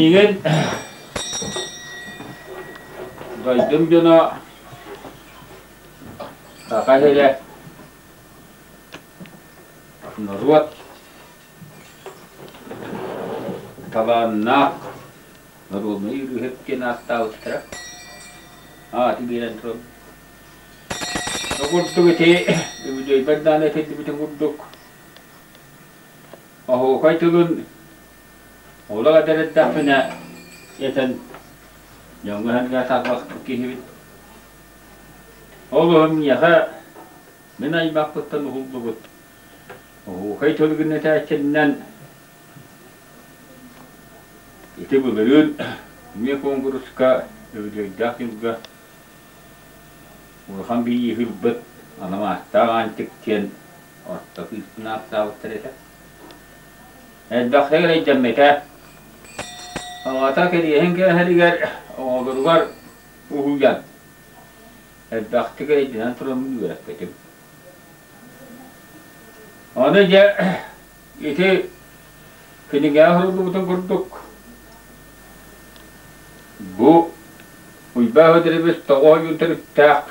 Миигин дойдум дьоно Саха сирэ норуот талааннаах норуодунай ырыаһыт диэн ааттаабыттара. Ааты биэрэн туран. Бу курдук ити үбүлүөйбэр даҕаны этиллибитин курдук оһуокай тылын олох эдэр эрдэхпинэ этэн дьоҥҥо-сэргэҕэ тарҕаппыт киһибит. Ол иһин миэхэ мин аймахпыттан уһуллубут оһуокай тылгын этээччиннэн ити былырыын эмиэ куонкуруска үбүлүөйдээх дьылга улахан бирииһи ылбыт Анамаастаах Аанчык диэн орто кыыспын ааттаабыттар этэ. Элбэхтик эрэйдэммитэ. Аҕата кэриэһин кээһэригэр оҕолоругар уһуйан элбэхтик эрэйдэнэн тураммын үөрэппитим. Ону дьэ ити кинигэҕэ суруллубутун курдук бу Уйбаан Өдөрөбүс тоҕо ойуун төрүттээх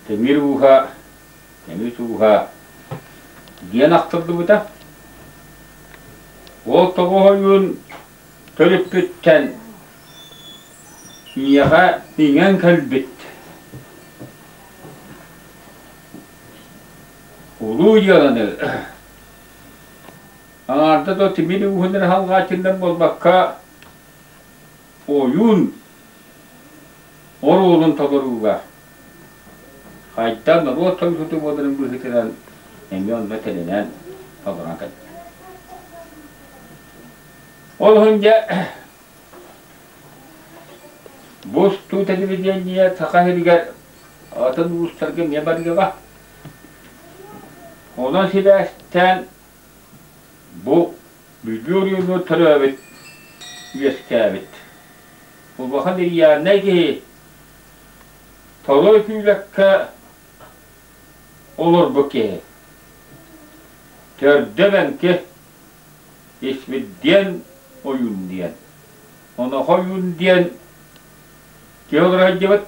Тимир ууһа, Тимир ууһа диэн ахтыллыбыта. Ол тоҕо ойуун төрүппүттэн миэхэ иҥэн кэлбит улуу дьыаланы аҥаарда да тимир ууһун эрэ халҕааччыннар буолбакка ойуун оруолун толорууга хайдах норуот тойсуту буоларын быһыытынан эмиэ онно тэринэн толорон кэлбит. Ол иһин дьэ бу устуу телевидение Саха сиригэр атын улуустарга эмиэ барыаҕа. Онон сибээстээн бу Бүлүү оройуонугар төрөөбүт, үөскээбит улахан ириэннэй киһи Толой Күүлэккэ олорбут киһи. Төрдө эбэҥки Исмирдиэн ойуун диэн. Онохо ойуун диэн киһи олоро сылдьыбыт.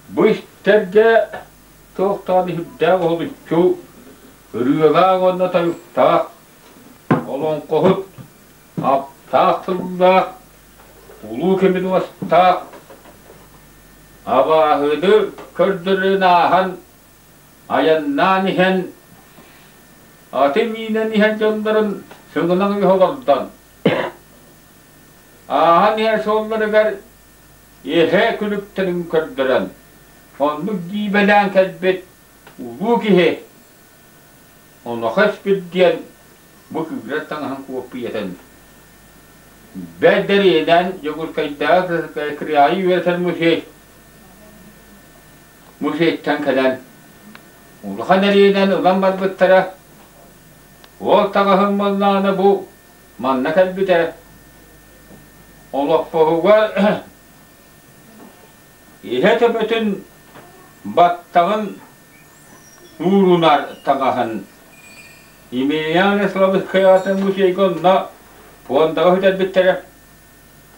Бу истэргэ туох даҕаны сүрдээх уһулуччу ырыалаах уонна тойуктаах, олоҥхоһут, аптаах тыллаах, улуу кэмин уостаах, абааһыны көрдөрөн ааһан, айаннаан иһэн, аты миинэн иһэн дьоннорун сыҥынан олордон, ааһан иһэр суолларыгар эһэ күлүктэрин көрдөрөн, оннук дьиибэлээн кэлбит улуу киһи онуоха испит диэн бу күүрэр таҥаһын куоппуйатын бэрдэриинэн Дьокуускайдааҕы кыраайы үөрэтэр музей музейтан кэлэн улахан эриинэн ылан барбыттара. Ол таҥаһын буоллаҕына бу манна кэлбитэ. Олоппоһугар иһэ төбөтүн баттаҕын уурунар таҥаһын Емельян Славскайаатын музейга онно пуондаҕа сүтэрбиттэрэ.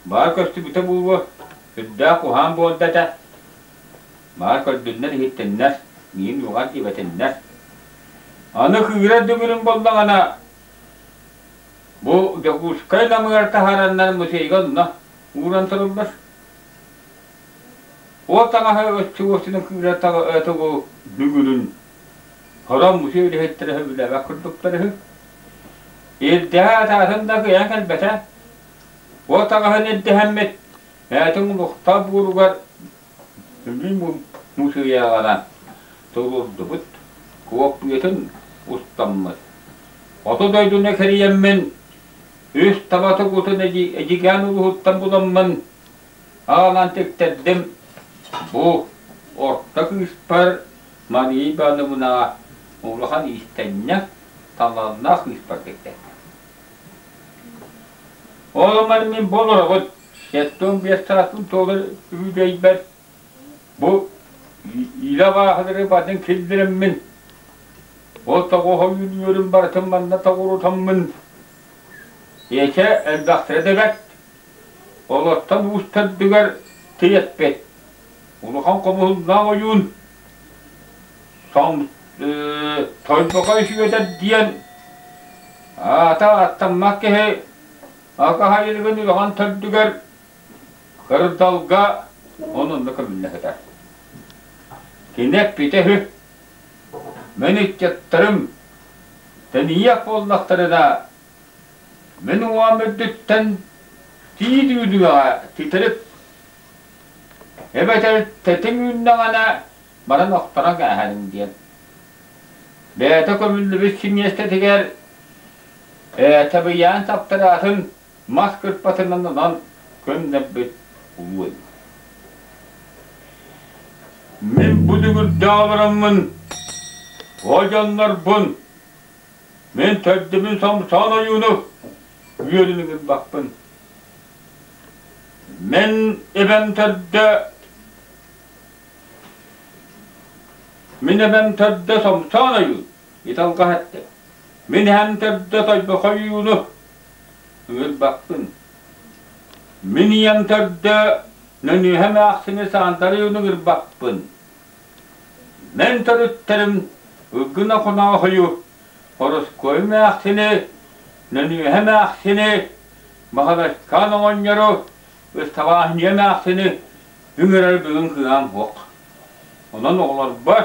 Баар көстүбүтэ буолуо, сүрдээх уһаан буолда этэ. Баар көрдүннэр-иһиттиннэр, миин уоҕар диэбэтиннэр. Аны кыырар дүҥүрүн буоллаҕына, бу Дьокуускай Намыгар таһаараннар музейга онно ууран тураллар. Ол таҥаһы өттүгүн кыыра тугу бүгүнүн хорон музей үлэһиттэрэ сөбүлээбэт курдуктар үһү. Ирдэһэ атаатын да кыайан кэлбэтэ. Ол таҥаһын ирдэһэммит бэйэтин улуохтаах буоругар Бүлүү мусуйаҕынан туруордубут, куоппуйатын устаммыт. Хоту дойдуну кэрийэммин, үс таба тугутун Эдьигээн улууһуттан буламмын, Аҕалан тиктэрдим. Бу орто кыыспар Мария Ивановнаҕа улахан иистэнньэҥ, талааннаах кыыспар тиктэрдим. Ол мин мин бу олоробун. 75 сааспын туолар үбүлүөйбэр бу илэ абааһылары батын киллэрэммин, ол тоҕуһа үүнүөрүм барытын манна тоҕурутаммын. Эчэ элбэхтэрэ да бэрт, олортон уус төрдүгэр тириэппит. Улахан хомуһуннаах ойуун Тойбохой Сүөдэр диэн аата аттаммат киһи Акаһайылыгын үрэҕин төрдүгэр кырдалга онно көмүллэ сытар. Кини эппитэ үһү: «Мин ыччаттарым тэнийиэх буоллахтарына, мин уҥуоҕум үрдүттэн тиит үүнүөҕэ титирик, эбэтэр тэтиҥ үүннэҕинэ баран охторон кээһэриҥ» диэн. Бэйэтэ көмүллүбүт симиэстэтигэр Табыйаан таптараатын мас кырпатынан онон көннөрбүт улуу эбит. Мин бу дүҥүрдээх олороммун, о дьоннорбун, мин төрдүбүн сомсоон ойууну үөрүн ыҥырбаппын. Мин эбэм төрдө Мин эбэм төрдө сомсоон ойуун, италгаһ эттэ. Мин эһэм төрдө тойбохой ойууну ыҥырбаппын. Мин ийэм төрдө нөнүөһэ эмээхсини Саантар ойууну ыҥырбаппын. Мин төрүттэрим Ылгын Охоноохойу, Ороскуой эмээхсини, Нөнүөһэ эмээхсини, Баһылайкаан оҕонньору, Ыстабааһынньа эмээхсини ыҥырар бүгүн кыаҕым суох. Онон оҕолорбор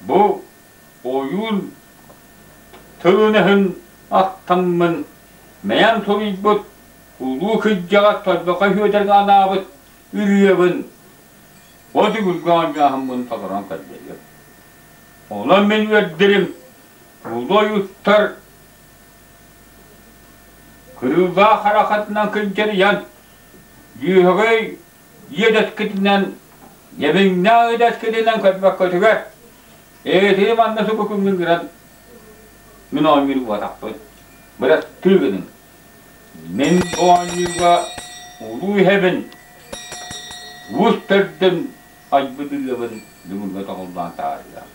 бу ойуун тылын-өһүн ахтаммын, мэйэм суруйбут улуу кырдьаҕас Торбохой Сүөдэргэ анаабыт ырыабын от үгүргэ оонньооһуммун толорон көрдөрүөм. Онон мин үөрдэрим улуу ойууттар кырыылаах харахатынан кынчарыйан, дьүһөгөй иэдэскитинэн, дьэбиҥнээх иэдэскитинэн көрбөккөтүгэр Ээтини манна субу күҥҥүн гынан мин оонньуур буолбатахпын. Бырастыы гыныҥ. Мин бу оонньууга улуу иһэбин, уус төрдүн айбыт ырыабын бүгүҥҥэ тоҕуллаан таһаарыам.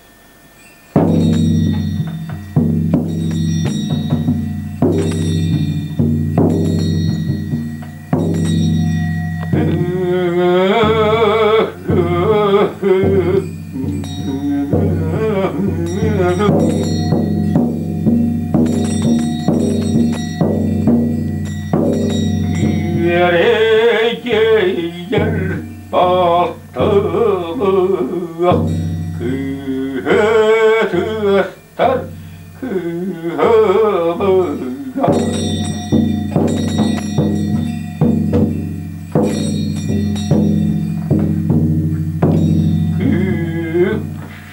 Күөрэйдэр балтылыах кыыһытыастар кыһылыга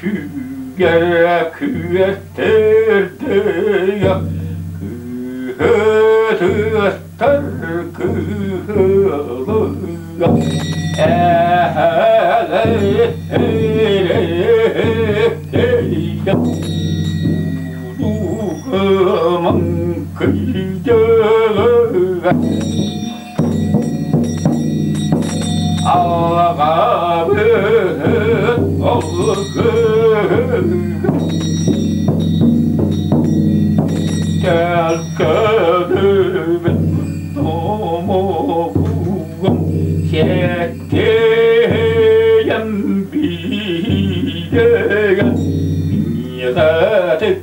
Күксүгэр күөттэрдэйэ кыһытыастар кыһылыга Эһэлэйэ Улуу кыйдьалыга Аллаҕабыт олгуга Кэлкэлибит томоҕугум Сэттэйэм биидэгэ Минньиҕэтик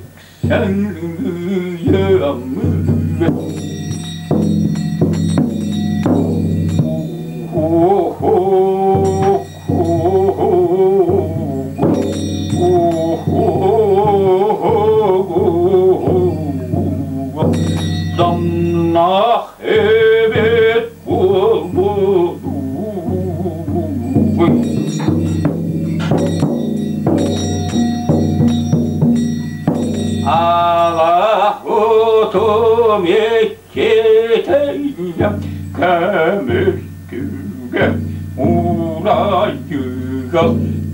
Домноох эбит буолбутугун Алаһутум иккитэйэм көмүстүгэ урайыга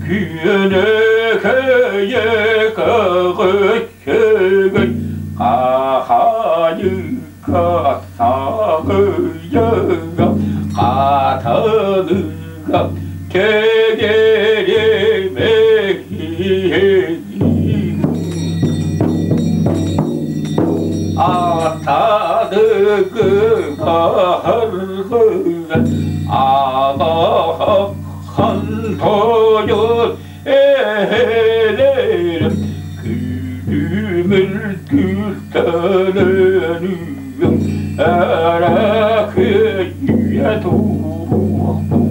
күөнөкөйө көҕүччүгүй хахайыка саҕыйыга хатаныга Атады Алахан тойон эһэлэрим күлүмүл күлтэлэнүөм Эрэкэйэ туруохтуа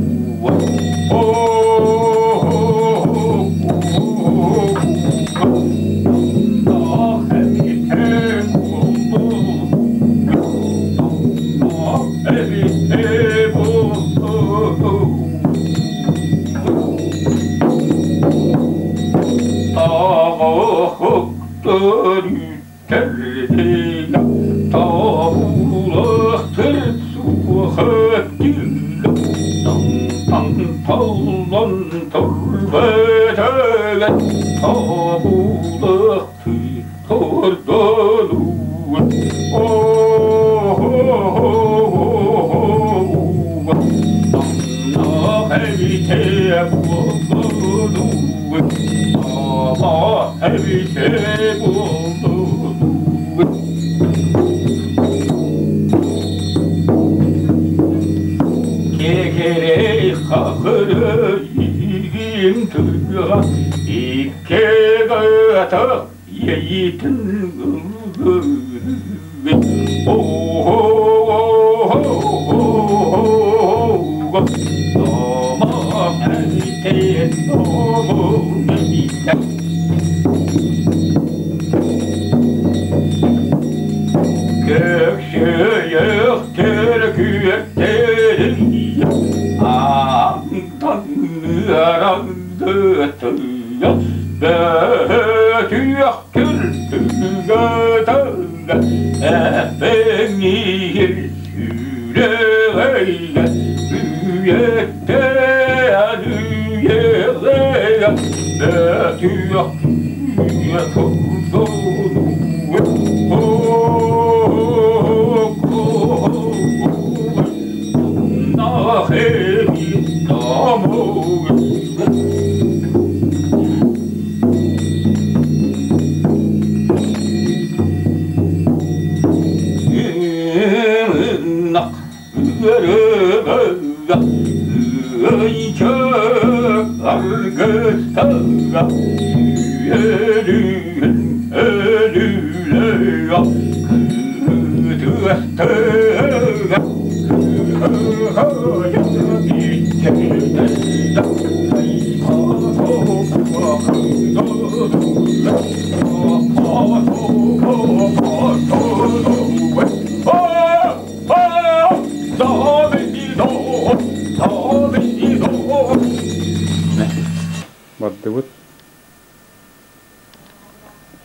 Бардыбыт.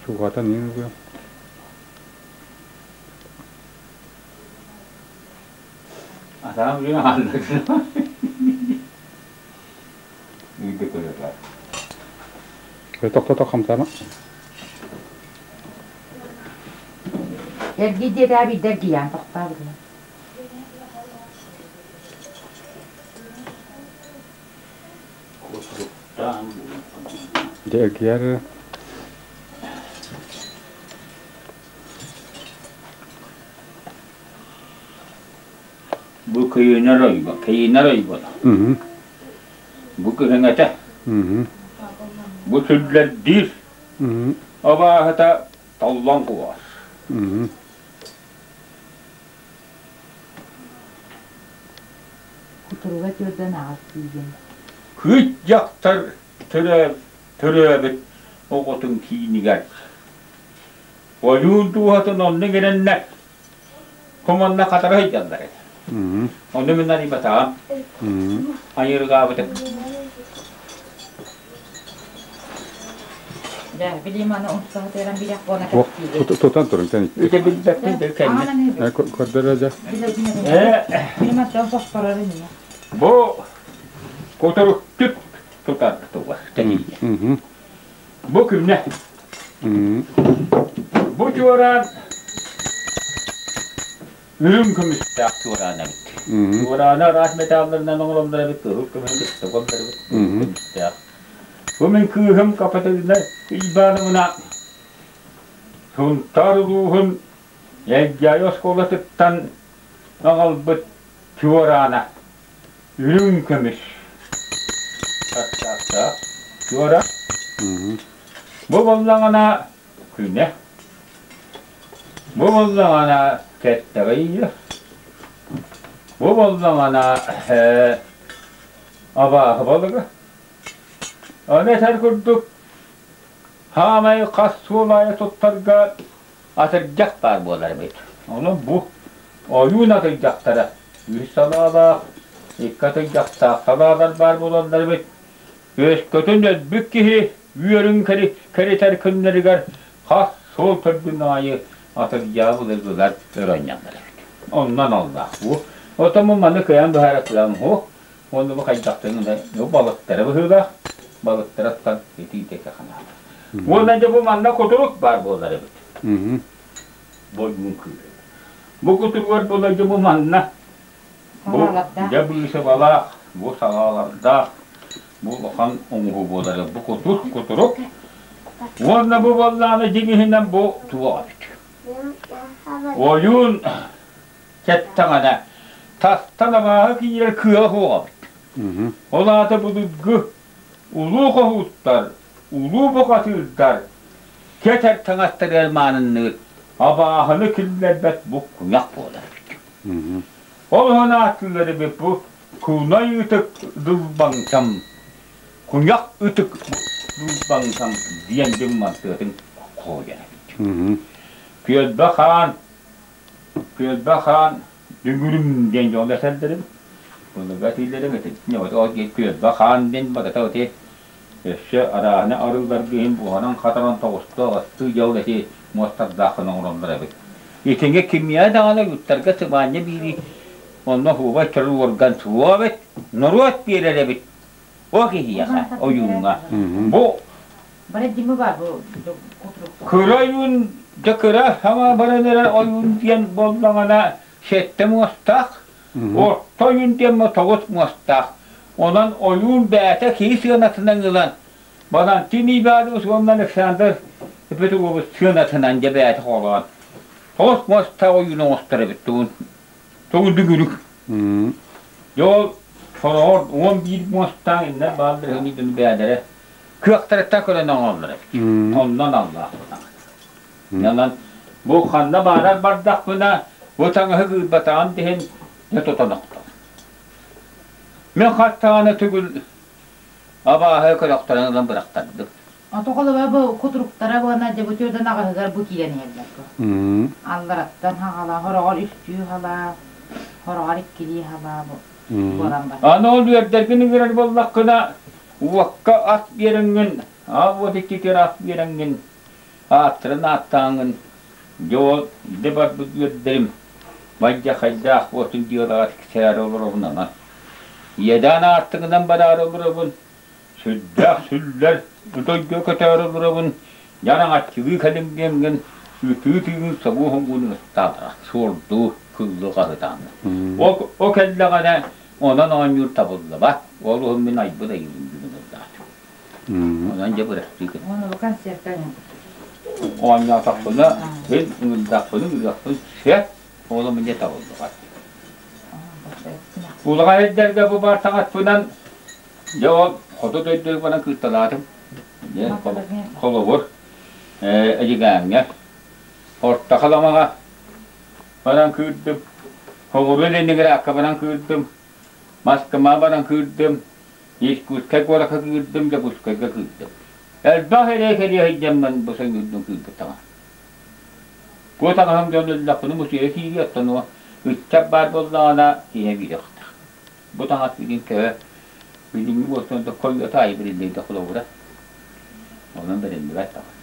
Сугатан иҥ Атаам күн ааллар. Үйдө көрөр. Тохтото хамсаама. Эргийдиэтээ биирдэ эргийээн тохтообутум. Дьэ эргийэр Бу кыйынар ойбо, кыйынар ойбото. Бу кыһыҥата. Бу сүллэрдиир. Абааһыта толлон куор. Кутуруга түрдэн аҕас тиийэн. Кыт дьахтар төрөөбүт оҕотун киинигэр. Ойуун дууһатын онно гинэннэр Куманна хатара сылдьаллар этэ. Ону мин арыйбатаҕым. Айыргаабытым. Тутан турун тэн Ити билбэппин да кэннэ. Көрдөрө дьэ. Бу кутуруктук тутар туга тэнийэ. Бу күннэ. Бу чуораан үрүҥ көмүстээх чуораан эбит. Чуорааны араас металларынан оҥороллор эбит, кыһыл көмүс, көмүс эбит, көмүстээх. Бу мин кыыһым Капиталина Ивановна Сунтаар улууһун Элгээйи оскуолатыттан аҕалбыт чуораана үрүҥ көмүс састааптаах чуора. Бу буоллаҕына күнэ, бу буоллаҕына кэттэҕэ ийэ, бу буоллаҕына абааһы балыга. Аны этэр курдук хаамай хас суол аайы туттарга атырдьах баар буолар эбит. Ону бу ойуун атырдьахтара үс салаалаах, икки атырдьахтаах салаалар баар буолаллар эбит. Өскөтүн өлбүт киһи үөрүн кэритэр күннэригэр хас суол төрдүн аайы атырдьаҕы былыргылар өрө анньаллар эбит. Оннон аллаах бу. Оттон бу маны кыайан быһаара кыам суох. Уонна бу хайдахтарын бу балыктара быһыылаах, балыктараттан итии-тэтэ ханаата. Уонна дьэ бу манна кутурук баар буолар эбит. Бу ойуун кыыһа. Бу кутуругар була дьэ бу манна бу дьэ быысыбалаах, бу салаалардаах, бу улахан оҥоһуу буолар бу кутур, кутурук. Уонна бу буоллаҕына дьиҥ иһинэн бу туох эбит. Ойуун кэттэҕинэ, тастан абааһы киирэр кыаҕа суох эбит. Ол аата былыргы улуу хоһууттар, улуу бухатыырдар кэтэр таҥастарыгар маанынныыр абааһыны киллэрбэт бу куйах буолар эбит. Ол иһин ааттыыллар эбит бу кунай ытык дылбаҥсам, куйах ытык дылбаҥсам диэн дьиҥ мантыатын хоһуйар эбит. Күөлбэ хаан Күөлбэ хаан дүҥүрүм диэн дьон этэллэрим. Былыргы этиилэрим итиннэ ол күөлбэ хаан диэн барыта ити өссө арааһына арыыларга иһин буһаран-хатаран тоҕустуу аҕыстыы дьол эти муостардааххын оҥороллор эбит. Итингэ кимиэхэ даҕаны ыттарга сыбаанньа биэрии онно оһуобай төрүт уорган суох эбит, норуот биэрэр эбит. Ол киһиэхэ ойууҥҥа. Бу Кыра ойуун дьэ кыра саҥа баран эрэр ойуун диэн буоллаҕына сэттэ муостаах, орто ойуун диэн 9 муостаах. Онон ойуун бэйэтэ киһи сыанатынан ылан, Балантин Иванович уонна Александр Петрович сыанатынан дьэ бэйэтэ холоон 9 муостаах ойуун оҥостор эбит тугун тугу дүгүрүк. Дьэ ол сороҕор 11 муостаах иннэр бааллар үһү бэйэлэрэ кыахтарыттан көрөн оҥороллор эбит. Оннон аллаах Онон бу ханна баарар бардахпына, бу таҥаһы кыырбатаҕым иһин дьэ тутан охтон. Мин хаттаҕына түгүл абааһы көрөхтөрөн ылан бырахтардым. Отоҕолоро бу кутуруктара уонна дьэ бу түөрдэн аҕыһыгар бу киирэн иһэллэр бу. Аллараттан хаҕалаа, хороҕор үстүү халаа, хороҕор иккилии халаа бу буолан бар. Аны ол үөрдэргин ыҥырар буоллаххына, Уокка ас биэрэҥҥин, аал уот иччитигэр ас биэрэҥҥин, ааттарын ааттааҥҥын, дьэ ол дэ барбыт үөрдэрим, майдьахайдаах буотун дьыалаҕа тиксээри олоробун онон. Иэдээн аартыгынан бараары олоробун, сүрдээх сүллэр дойду көтөөрү олоробун, дьараҥаччылыы кэлим диэҥҥин, ытыы тыыгын собуу хоҥкуун ыстаалара, суордуу кыллыы хаһытааҥҥын. Ол, ол кэллэҕинэ Онон оонньуур табыллыбат. Ол уһун мин айбыт айыыбын бүгүн ыллаатым. Онон дьэ бырастыы гын. Уонна бу концертка Оонньоотохпуна, мин ыҥырдахпына ыҥырыахпын сөп, ол мин дьэ табыллыбат. Улахан эрдэргэ бу баар таҥаспынан дьэ ол хоту дойдуга баран кыырталаатым. Дьэ холобур, Эдьигээҥҥэ, Орто Халымаҕа баран кыырдым, Хоҕуру Ленинградка баран кыырдым, Москваҕа баран кыырдым, Иркутскай куоракка кыырдым, Дьокуускайга кыырдым. Элбэх эрэ кэлиэ сылдьаммын бу сойуурдун кыырбыттаҕа. Бу таҥаһым дьон өллөхпүнэ мусуойа киириэ, оттон уо ыччат баар буоллаҕына киһи биириэхтээх. Бу таҥас билигин төһө билиҥҥи буолсун да койуота аайы бэриллибитэ холобура. Онон бэриллибэт таҥас.